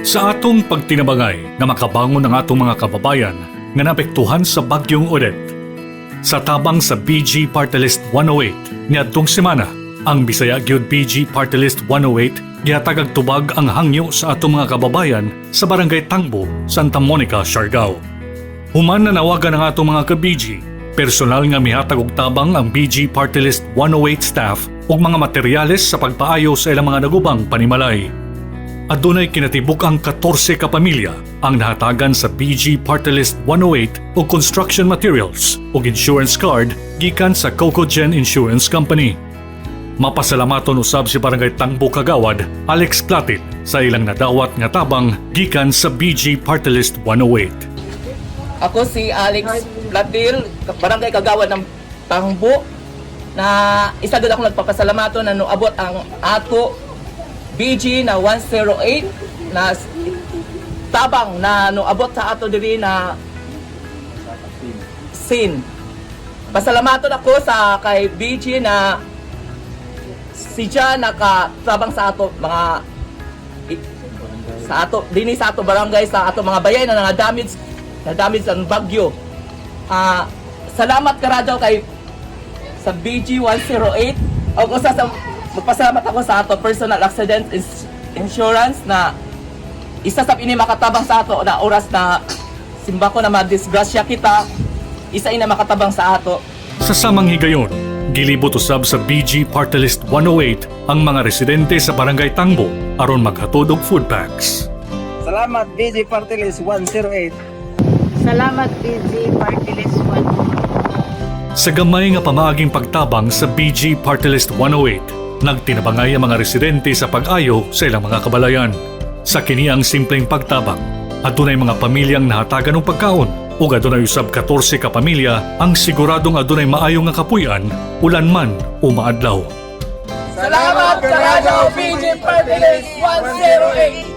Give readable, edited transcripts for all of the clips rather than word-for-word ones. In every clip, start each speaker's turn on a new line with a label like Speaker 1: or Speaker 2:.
Speaker 1: Sa atong pagtinabangay nga makabangon ang atong mga kababayan nga naapektuhan sa Bagyong Odette. Sa tabang sa BG Party List 108 niadtong semana, ang Bisaya gyud BG Party List 108 gihatag og tubag ang hangyo sa atong mga kababayan sa Barangay Tangbo, Santa Monica, Siargao. Human nanawagan ang atong mga ka-BG, personal nga mihatag og tabang ang BG Party List 108 staff ug mga materyales sa pagpaayo sa ilang mga nagubang panimalay. Adunay kinatibuk-ang 14 ka pamilya ang nahatagan sa BG Party List 108 og construction materials ug insurance card gikan sa Cocogen Insurance Company. Mapasalamaton usab si Barangay Tangbo Kagawad Alex Platin sa ilang nadawat nga tabang gikan sa BG Party List 108.
Speaker 2: Ako si Alex Platil, barangay kagawad ng Tangbo, na isa gud ako nagpapasalamato na noabot ang ato BG na 108 na tabang na noabot sa ato diri na sin. Pasalamaton ako sa kay BG na siya nakatabang sa ato mga sa ato dinhi sa ato barangay, sa ato mga bayay na na damage ang bagyo. Ah, salamat karadyaw kay sa BG 108 og usa sa magpasalamat ako sa ato personal accident insurance na isa sa ini makatabang sa ato na oras na simba ko na madisgrasya kita, isa ina makatabang sa ato.
Speaker 1: Sa samang higayon, gilibot usab sa BG Party List 108 ang mga residente sa Barangay Tangbo aron maghatod og food packs.
Speaker 3: Salamat, BG Party List 108.
Speaker 4: Salamat, BG Party List 1.
Speaker 1: Sa gamay nga pamaaging pagtabang sa BG Party List 108, nagtinabangay ang mga residente sa pag-ayo sa ilang mga kabalayan. Sa kini ang simpleng pagtabang, adunay mga pamilyang nahatagan og pagkaon ug adunay usab 14 ka pamilya ang siguradong adunay maayo nga kapuy-an, ulan man o maadlaw.
Speaker 2: Salamat karadyaw, BG Party List 108.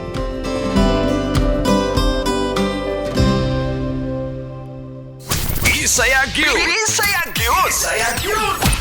Speaker 5: Bisaya gyud. Bisaya gyud. Bisaya gyud.